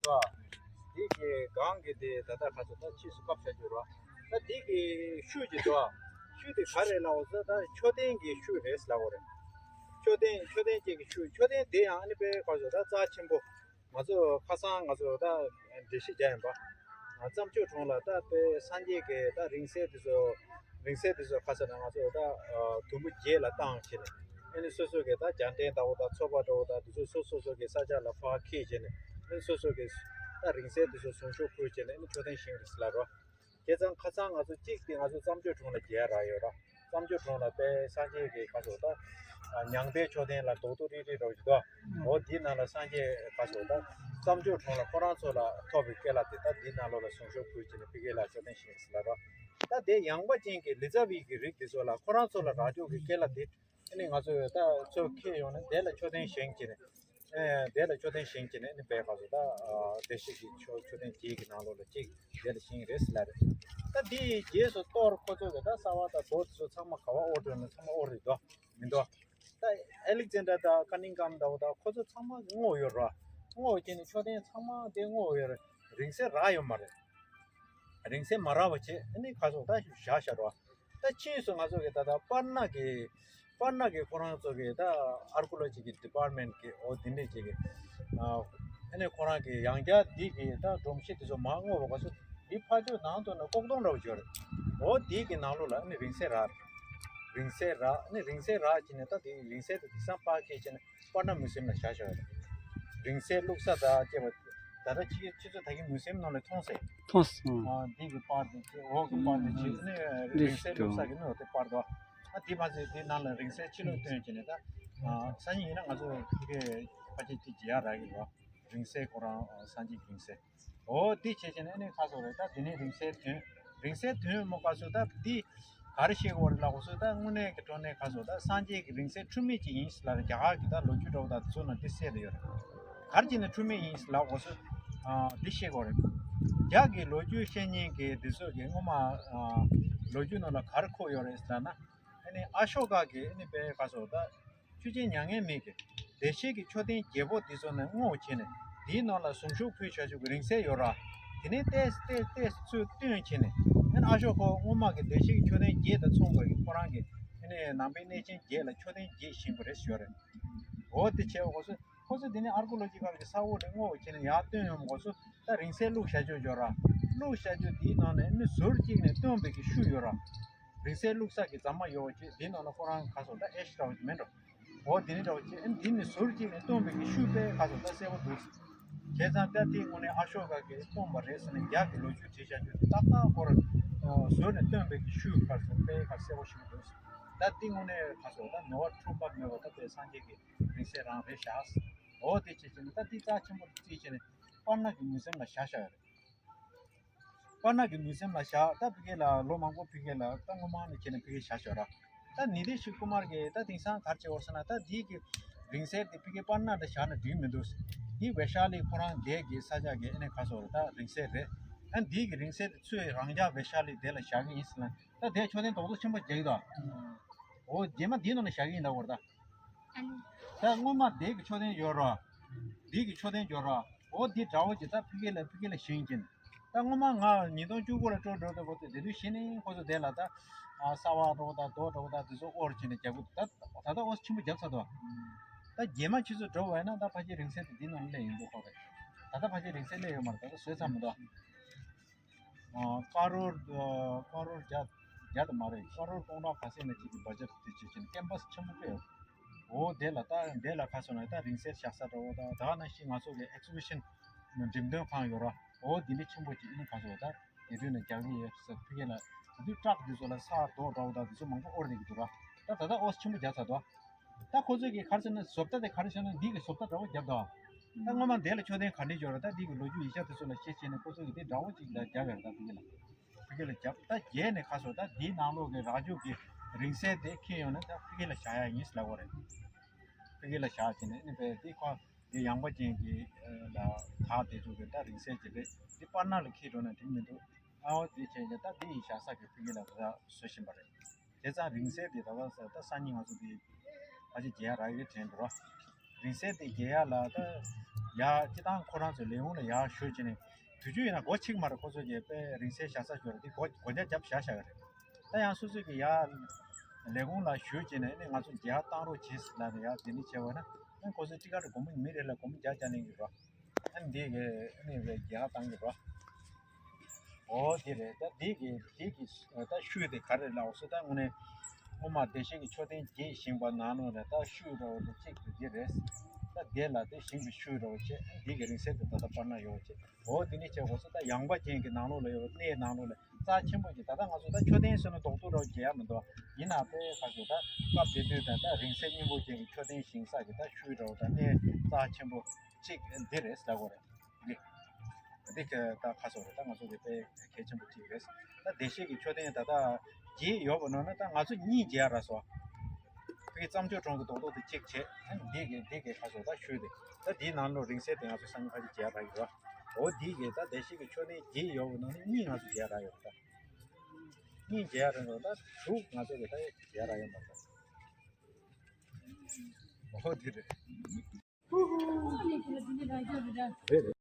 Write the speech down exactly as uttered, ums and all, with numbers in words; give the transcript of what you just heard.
འདུག་ཨ། འདི་གི་སྒང་གི་དེ་ད་ལྟ་ཁ་ཚོ་ད་ཕྱིས་སུ་བཀབ་བྱ་རྒྱུ་རོ། ད་འདི་གི་ཤུལ་གྱི་འདུག་ཨ། ཤུལ་དེ་ག་རེ་ལབ་འོ་ཟེར་ད་མཆོད་རྟེན་གྱི་ཤུལ་རེད་ལབ་འོ་རེད། མཆོད་རྟེན་མཆོད་རྟེན་གཅིག་གི་ཤུལ་མཆོད་རྟེན་དེ་ཡང་ཨ་ནི་དཔེ་ཁ་ཚོ་ད་རྩ་ཆེན་པོ། ང་ཚོ་ཁ་སང་ང་ཚོ་ད་འགྲེལ་བཤད་རྒྱག་ཡིན་པ། ཨ་རྩྭ་མཆོག་གྲོང་ལ་ད་དཔེ་སངས་རྒྱས་ཀྱི་ད་རིང་བསྲེལ་དེ་ཚོ་རིང་བསྲེལ་དེ་ཚོ་ཁ་ས་ན་ང་ཚོ་ད་ཨ་དུམ་བུ་བརྒྱད་ལ་བཏང་བྱས་ནས་ཨ་ནི་སོ་སོ་གི་ད་རྒྱང་ལྟེན་ལྟ་བུ་དང་ཚོགས་པ་འདྲ་བོ་དང་དེ་ཚོ་སོ་སོ་སོ་གི་ས་ཆ་ལ་ཕར་འཁྱེར་བྱས་ནས་ཨ་ནི་སོ་སོ་གི་ད་རིང་བསྲེལ་དེ་ཚོ་གཟུངས་གཞུག་ཕུལ་བྱས་ནས་ཨ་ནི་མཆོད་རྟེན་བཞེངས་རེད་ཟེར་ལབ་རོ། བྱས་ཙང་ཁ་སང་ང་ཚོ་གཅིག་དེ་ང་ཚོ་རྩྭ་མཆོག་གྲོང་ལ་མཇལ་རག་ཡོད་ར། རྩྭ་མཆོག་གྲོང་ལ་དཔེ་སངས་རྒྱས་ཀྱི་ཁ་ཚོ་ད་ཨ་མྱང་འདས་མཆོད་རྟེན་ལ་རྡོག་རྡོག་རིལ་རིལ་རོ་ཞིག་འདུག་འོ་འདི་ནང་ལ་སངས་རྒྱས་ཁ་ཚོ་ད་རྩྭ་མཆོག་གྲོང་ལ་ཁོ་རང་ཚོ་ལ་ཐོབ་པའི་སྐལ་བ་དེ་ད་འདི་ནང་ལོགས་ལ་གཟུངས་གཞུག་ཕུལ་བྱས་ནས་ཕ་གི་ལ་མཆོད་རྟེན་བཞེངས་ཟེར་ལབ་ར། ད་དེ་ཡངས་པ་ཅན་གྱི་ལི་ཙ་བི་གི་རིགས་དེ་ཚོ་ལ་ཁོ་རང་ཚོ་ལ་རག་རྒྱུ་གི་སྐལ་བ་དེ། ཨ་ནི་ང་ཚོས་ད་ཚུར་འཁྱེར་ཡོང་ནས་དེ་ལ་མཆོད་རྟེན་བཞེངས་བྱས་ནས། ཨེ་དེ་ལ་མཆོད་རྟེན་བཞེངས་བྱས་ནས་ཨ་ནི་དཔེ་ཁ་ཚོ་ད་ཨ་བདེ་གཤེགས་ཀྱི་མཆོད་མཆོད་རྟེན་བརྒྱད་ཀྱི་ནང་ལོགས་ལ་གཅིག་དེ་ལ་བཞེངས་རེད་ཟེར་ལབ་རེད། ད་འདི་རྗེས་སུ་གཏོར་ཁོ་ཚོས་གི་ད་གསར་པ་ད་རྡོ་དེ་ཚོ་ཚང་མ་ག་པར་དབོར་འགྲོ་ན་ཚང་མ་དབོར་རེད་དོ། མི་འདུག་ད་ཨེ་ལེག་ཛན་ཌར་དང་ཀ་ནིང་ཀམ་ད་བོ་ད་ཁོ་ཚོ་ཚང་མ་བསྔོགས་ཡོད་ར། བསྔོགས་བྱས་ནས་མཆོད་རྟེན་ཚང་མ་དེ་བསྔོགས་ཡོད་རེད། རིང་བསྲེལ་རག་ཡོད་མ་རེད། རིང་བསྲེལ་མ་རག་པ་བྱས་ཨ་ནི་ཁ་ཚོ་ད་བཞག་བཞག་རོགས། ད་ཕྱིས་སུ་ང་ཚོ་གི་ད་ལྟ་པར་ནག་གི་པར་ནག་གི་ཁོ་རང་ཚོ་གི་ད་ཨར་ཀི་ཡོ་ལོ་ཇི་གི་ཌི་པར་མེན་ཊི་གི་འོ་དེ་འདྲས་ཅིག་གི་ཨ་ནི་ཁོ་རང་གི་ཡང་བསྐྱར་འདི་གི་ད་སྒྲོམ་གཞི་དེ་ཚོ་མར་བསྔོགས་པ་ག་ཚོད་འདི་ཕར་ཕྱོགས་ནང་དུ་ནས་ལྐོག་སྡོང་འདྲ་བོ་ཅིག་ཡོད་རེད། འོ་དེ་གི་ནང་ལོགས་ལ་ཨ་ནི་རིང་བསྲེལ་རག་རེད། རིང་བསྲེལ་རག་ཨ་ནི་རིང་བསྲེལ་རག་བྱས་ནས་ད་དེ་རིང་བསྲེལ་དེ་དེང་སང་ཕར་འཁྱེར་བྱས་ནས། པར་ནག་མུ་ཟེམ་ལ་བཞག་བཞག་རེད། རིང་བསྲེལ་བླུགས་ས་དང་བཅས་པ། ད་ལྟ་ཁྱེད་ཁྱེད་ཚོ་ད་གིན་མུ་ཟེམ་ནང་ལ་མཐོང་སྲིད། མཐོང་སོང་། ཨ་འདི་གི་པར་དེ་བྱས་འོག་གི་པར་དེ་བྱས་ནས་རིང་བསྲེལ་བླུགས་ས་གི་ནང་དེ་པར་དོ། ཨ་འདི་མ་ཟད་དེ་ནང་ལ་རིང་བསྲེལ་ཕྱི་ལོགས་སྟོན་བྱས་ནས་ད་ཨ་སང་ཉིན་ཡིན་ན་ང་ཚོ་ཕ་གི་ཕ་གི་དེ་མཇལ་རག་གི་རེད། རིང་བསྲེལ་ཁོ་རང་ཨ་སངས་རྒྱས་ཀྱི་རིང་བསྲེལ། འོ་འདི་བྱས་བྱས་ནས་ཨ་ནི་ཁ་སོ་རེད། ད་འདི་ནས་རིང་བསྲེལ་ཐོན། རིང་བསྲེལ་ཐོན་མོ་ཁ་སོ་ད་འདི་ག་རེ་བཤད་དགོས་རེད་ལབ་དགོས་སོ། ད་དངོས་གནས་ཀྱི་དྲང་གནས་ཁ་སོ་ད་སངས་རྒྱས་ཀྱི་རིང་བསྲེལ་འཁྲུལ་མེད་ཅིག་ཡིན་ལབ་རྒྱ་གར་གྱི་ད་ལོ་རྒྱུས་འདྲ་བོ་ད་དེ་ཚོ་ནང་འདི་གསལ་ལ་ཡོད་རེད། ག་རེ་བྱས་ནས་འཁྲུལ་མེད་ཡིན་ལབ་དགོས་སོ། ཨ་འདི་བཤད་དགོས་རེད། རྒྱ་གི་ལོ་རྒྱུས་བཤད་མཁན་གྱི་འདི་ཚོ་གི་སྔོན་མ་ཨ་ལོ་རྒྱུས་ནང་ལ་ག་རེ་འཁོད་ཡོད་རེད་ཟེར་ན། ཨ་ནི་ཨ་ཤོ་ཀ་གི་ཨ་ནི་དཔེ་ཁ་སོ་ད། ཆོས་ཅན་མྱ་ངན་མེད་ཀྱི་བདེ་གཤེགས་ཀྱི་མཆོད་རྟེན་བརྒྱད་པོ་འདི་ཚོ་ནས་བསྔོ་བྱས་ནས་འདིའི་ནང་ལ་གཟུངས་གཞུག་ཕུལ་བྱ་ཆོག་གི་རིང་བསྲེལ་ཡོད་ར། དེ་ནས་ཏེས་ཏེས་ཏེས་ཚུར་བཏོན་བྱས་ནས་ཨ་ནི་ཨ་ཤོ་ཀ་སྔོན་མ་གི་བདེ་གཤེགས་ཀྱི་མཆོད་རྟེན་བརྒྱད་དང་མཚུངས་པ་གི་ཁོ་རང་གི་ཨ་ནི་ནང་པའི་གནས་ཆེན་བརྒྱད་ལ་མཆོད་རྟེན་བརྒྱད་བཞེངས་པ་རེད་ཞུ་ཡ་རེད། འོ་དེ་བྱས་པ་གོ་སོ། ཁོ་ཚོ་དེ་ནས་ཨར་ཀི་ཡོ་ལོ་ཇི་ཀལ་གི་ས་འོག་ནས་བསྔོ་བ་བྱས་ནས་ཡར་བཏོན་ཡོང་མགོ་ཚོ་ད་རིང་བསྲེལ་བླུགས་བྱ་རྒྱུ་འབྱོར་ར། བླུགས་བྱ་རྒྱུ་དེའི་ནང་ནས་ནི་ཟུར་གཅིག་ནས་བཏོན་པའི་གི་ཤུལ་ཡོད་ར། རིང་བསྲེལ་བླུགས་ས་གི་རྫ་མ་ཡོད་བ་ཅིག་དེའི་ནང་ན་ཁོ་རང་ག་སོ་ད་ཨེ་ཤི་འདྲ་བ་ཅིག་མེད་འགྲོ། འོ་དེ་ནི་འདྲ་བ་ཅིག་ཨ་ནི་དེ་ནི་ཟུར་གཅིག་ནས་བཏོན་པའི་གི་ཤུལ་པའི་ག་སོ་ད་གསལ་པོ་འདུག་བྱས་ཙང་ད་དེའི་སྔོན་ནས་ཨ་ཤོ་ཀ་གིས་བཏོན་པ་རེད་ཟེར་ནས་རྒྱ་གི་ལོ་རྒྱུས་བྲིས་བྱ་རྒྱུ་དེ་ཏག་ཏག་ཁོ་ར་ཟུར་ནས་བཏོན་པའི་གི་ཤུལ་ག་སོ་པའི་ག་གསལ་པོ་ཞིག་འདུག་ད་དེ་དངོས་གནས་ག་སོ་ད་ནོར་བ་འཁྲུལ་པ་མེད་པ་ད་དཔེ་སངས་རྒྱས་ཀྱི་རིང་བསྲེལ་རང་རེད་བཞག་འོ་དེ་བྱས་བྱས་ནས་ད་དེ་རྩ་ཆེན་པོ་རྩིས་བྱས་ནས་པར་ནག་གི་མུ་ཟེམ་ལ་བཞག་བཞག་ཡོད་རེད། པར་ནག་གི་མུ་ཟེམ་ལ་བཞག་ད་ཕ་གི་ལ་ལོ་མང་པོ་ཕ་གི་ལ་ད་སྔོན་མ་ནས་བྱས་ནས་ཕ་གི་བཞག་ཞོར་ར། ད་ནི་དེ་ཤི་ཀུ་མར་གི་ད་དེང་སང་གར་བྱེད་བར་སོང་ན་ད་དེའི་གི་རིང་བསྲེལ་དེ་ཕ་གི་པར་ནག་ད་བཞག་ན་འགྲིག་མི་འདུག་འདི་བེ་ཤ་ལི་ཁོ་རང་འདས་ཀྱི་ས་ཆ་གི་ཨ་ནི་ག་སོ་ར་ད་རིང་བསྲེལ་རེད། ཨ་འདིའི་གི་རིང་བསྲེལ་དེ་ཚུར་རང་འཇགས་བེ་ཤ་ལི་དེ་ལ་བཞག་གི་ཡིན་ཟེར་ན། ད་དེ་མཆོད་རྟེན་རྡོག་རྡོག་ཆེན་པོ་རྒྱག་གི་འདུག་འོ་རྗེས་མ་འདིའི་ནང་ལ་བཞག་གི་ཡིན་ད་བར་ད། ད་སྔོན་མ་འདི་གི་མཆོད་རྟེན་ཡོད་ར། འདི་གི་མཆོད་རྟེན་ཡོད་ར། འོ་འདི་འདྲ་བོ་ཅིག་ད་ཕ་གི་ལ་ཕ་གི་ལ་བཞེངས་ཀྱིན། ད་སྔོན་མ་ང་ཉིས་སྟོང་བཅུ་དགུ་ལ་སྤྲོ་འགྲོ་དུས་བར་དུ་དེ་དུས་གཞི་ནས་ཁོ་ཚོ་དེ་ལ་ད་ཨ་གསར་པ་འདྲ་བོ་ད་རྡོ་འདྲ་བོ་ད་དེ་ཚོ་དབོར་བྱས་ནས་རྒྱག་གི་འདུག་ད་ད་ལྟ་དབོར་ཆེན་པོ་རྒྱབ་ཚར་འདུག་ད་རྗེས་མ་ཁྱེད་ཚོ་འགྲོ་བ་ཡིན་ན་ད་ཕ་གི་རིང་བསྲེལ་དེ་འདི་ནང་སླེབས་ཡོང་འདུག་ཁོ་རེད། ད་ལྟ་ཕ་གི་རིང་བསྲེལ་སླེབས་ཡོད་མ་རེད། ད་ལྟ་བཟོས་ཚར་མི་འདུག་ཨ་ཀ་རོར་ཨ་ཀ་རོར་བརྒྱ་བརྒྱ་དང་མ་རེད། ཀ་རོར་སྟོང་ཕྲག་ག་ཚད་ནས་ཅིག་གི་བ་ཇེཊ་དེ་བྱས་ཀྱིན་ཀེམ་པ་སི་ཆེན་པོ་དཔེ་ཡོད། འོ་དེ་ལ་ད་དེ་ལ་ཁ་སོང་ན་ད་རིང་བསྲེལ་བཞག་ས་འདྲ་བོ་དང་ད་ག་ནང་བཞིན་ང་ཚོ་གི་ཨེག་སི་བི་ཤན་འགྲེམས་སྟོན་ཁང་ཡོད་ར། འོ་དེ་འདྲ་ཆེན་པོ་ཅིག་ཨ་ནི་ཁ་སོང་ད་དེ་དུས་ནས་རྒྱག་གི་ཡོད་ཟེར་ཕ་གི་ལ་དེ་དུས་ཊག་དེ་ཚོ་ལ་ས་རྡོ་འདྲ་བོ་དང་དེ་ཚོ་མང་པོ་དབོར་བསྡད་ཀྱི་འདུག་ར། ད་ད་ལྟ་དབོར་ཆེན་པོ་རྒྱག་ཚར་འདུག་ད་ཁོ་ཚོས་ཀྱི་ག་རེ་ཟེར་ན་བཟོ་ལྟ་དེ་ག་རེ་ཟེར་ན་འདི་གི་བཟོ་ལྟ་འདྲ་བོ་བརྒྱབ་འདུག་ད་སྔོན་མ་འདི་ལ་མཆོད་རྟེན་ག་འདྲ་ཡོད་རེད། ད་འདི་གི་ལོ་རྒྱུས་ཡིག་ཆ་དེ་ཚོ་ལ་ཤེས་བྱས་ནས་ཁོ་ཚོས་ཀྱི་དེ་འདྲ་བོ་ཅིག་ལ་བརྒྱབ་ཡོད་རེད། ད་ཕ་གི་ལ་ཕ་གི་ལ་བརྒྱབ་ད་རྗེས་ནས་ཁ་སོ་ད་འདིའི་ནང་ལོགས་ཀྱི་རག་རྒྱུ་གི་རིང་བསྲེལ་དེ་འཁྱེར་ཡོང་ནས་ད་ཕ་གི་ལ་བཞག་ཡ་ཡིན་ཟེར་ལབ་ཀྱི་ཡོད་རེད། ཕ་གི་ལ་བཞག་བྱས་ནས་ཨ་ནི་དཔེ་འདི་ཁོ་འདི་ཡངས་པ་ཅན་གྱི་ལ་དག་དེ་ཚོ་གི་ད་རིང་བསྲེལ་གྱི་རེད། འདི་པར་ནག་ལ་འཁྱེར་འགྲོ་ན་འགྲིག་མི་འདུག་ཨའོ་འདི་བྱས་ནས་ད་འདི་ཡི་བཞག་ས་གི་ཕ་གི་ལ་ད་བཟོ་བཞིན་པ་རེད། བྱས་ཙང་རིང་བསྲེལ་དེ་ད་ལྟ་ས་ད་སང་ཉིན་ང་ཚོ་འདི་ཕལ་ཆེར་མཇལ་ཡག་རག་གི་དྲན་འདུག་ར། རིང་བསྲེལ་དེ་མཇལ་ཡག་ལ་ད་ ཡ་སྤྱི་བཏང་ཁོ་རང་ཚོའི་ལས་ཁུངས་ལ་ཡར་ཞུས་བྱས་ནས་དུས་ཚོད་ཡིན་ན་སྒོ་ཕྱེ་གི་མ་རེད། ཁོ་ཚོ་གིས་དཔེ་རིང་བསྲེལ་བཞག་ས་ཞོར་དེ་སྒོ་སྒོ་རྒྱ་བརྒྱབ་བཞག་བཞག་གི་རེད། ད་ཡང་སོ་སོ་གིས་ཡར་ལས་ཁུངས་ལ་ཞུས་བྱས་ནས་ཨ་ནི་ང་ཚོ་རྒྱལ་བཏང་རོགས་བྱེད་ཟེར་ལབ་ནས་ཡར་དེ་འདྲ་བྱས་པ་ན་ཨ་ནི་ཁོ་ཚོ་ཅི་ག་རེ་སྒོར་མོ་མི་རེ་ལ་སྒོར་མོ་བརྒྱ་བརྒྱ་ལེན་གྱི་རེད། ཨ་ནི་འདི་གི་ཨ་ནི་རྒྱལ་བཏང་གི་རེད། འོ་དེ་རེད། ད་འདི་གི་འདི་གི་ད་ཤུལ་དེ་ག་རེ་ལབ་སོང་། ད་དངོས་གནས་སྔོན་མ་བདེ་གཤེགས་ཀྱི་མཆོད་རྟེན་བརྒྱད་བཞེངས་པ་ནང་ལོགས་ནས་ད་ཤུལ་འདྲ་བོ་དེ་གཅིག་དེ་འདི་རེད། ད་དེ་ལ་དེ་བཞེངས་པའི་ཤུལ་འདྲ་བོ་བྱས། འདི་གི་རིང་བསྲེལ་དེ་ད་ལྟ་པར་ན་ཡོད་བྱས། འོ་དེ་ནས་བྱས་འོ་ཚོ་ད་ཡངས་པ་ཅན་གྱི་ནང་ལོགས་ལ་ཡོད། གནས་ནང་ལོགས་ལ་རྩ་ཆེན་པོ་གྱི་ད་ལྟ་ང་ཚོ་ད་མཆོད་རྟེན་ཟེར་ན་རྡོག་རྡོག་འདྲ་བོ་མཇལ་ཡ་མི་འདུག་ཡིན་ནའང་དཔེ་ཁ་ཤས་ད་སྐབས་དེ་དུས་ད་ད་རིང་བསྲེལ་སྙིང་པོ་ཅན་གྱི་མཆོད་རྟེན་བཞེངས་ས་གི་ད་ཤུལ་འདྲ་བོ་ད་གནས་རྩ་ཆེན་པོ་གཅིག་འདི་རེད་ཟེར་དགོས་རེད། འདི། འདི་ག་ད་ཁ་སོ་རེད། ད་ང་ཚོ་གི་དཔེ་གལ་ཆེན་པོ་གཅིག་རེད། ད་བདེ་གཤེགས་ཀྱི་མཆོད་རྟེན་ད་ལྟ་བརྒྱད་ཡོད་པ་ནང་ནས་ད་ང་ཚོ་གཉིས་མཇལ་རག་སོང་། དེ་གི་རྩྭ་མཆོག་གྲོང་གི་རྡོག་རྡོག་དེ་གཅིག་བྱས། ཨ་ནི་འདི་གི་འདི་གི་ཁ་སོ་ད་ཤུལ་དེ། ད་འདིའི་ནང་ལོགས་རིང་བསྲེལ་དེ་ང་ཚོ་སང་ཉིན་ཁ་ཅིག་མཇལ་རག་གི་རེད། འོ་འདི་གི་ད་བདེ་གཤེགས་ཀྱི་མཆོད་རྟེན་བརྒྱད་ཡོད་པ་ནང་ནས་གཉིས་ང་ཚོ་མཇལ་རག་ཡོད་རེད། ད་གཉིས་མཇལ་རག་རེད། ད་དྲུག་ང་ཚོ་གི་ད་མཇལ་རག་ཡོད་མ་རེད། འོ་འདི་རེད། རེད་རེད།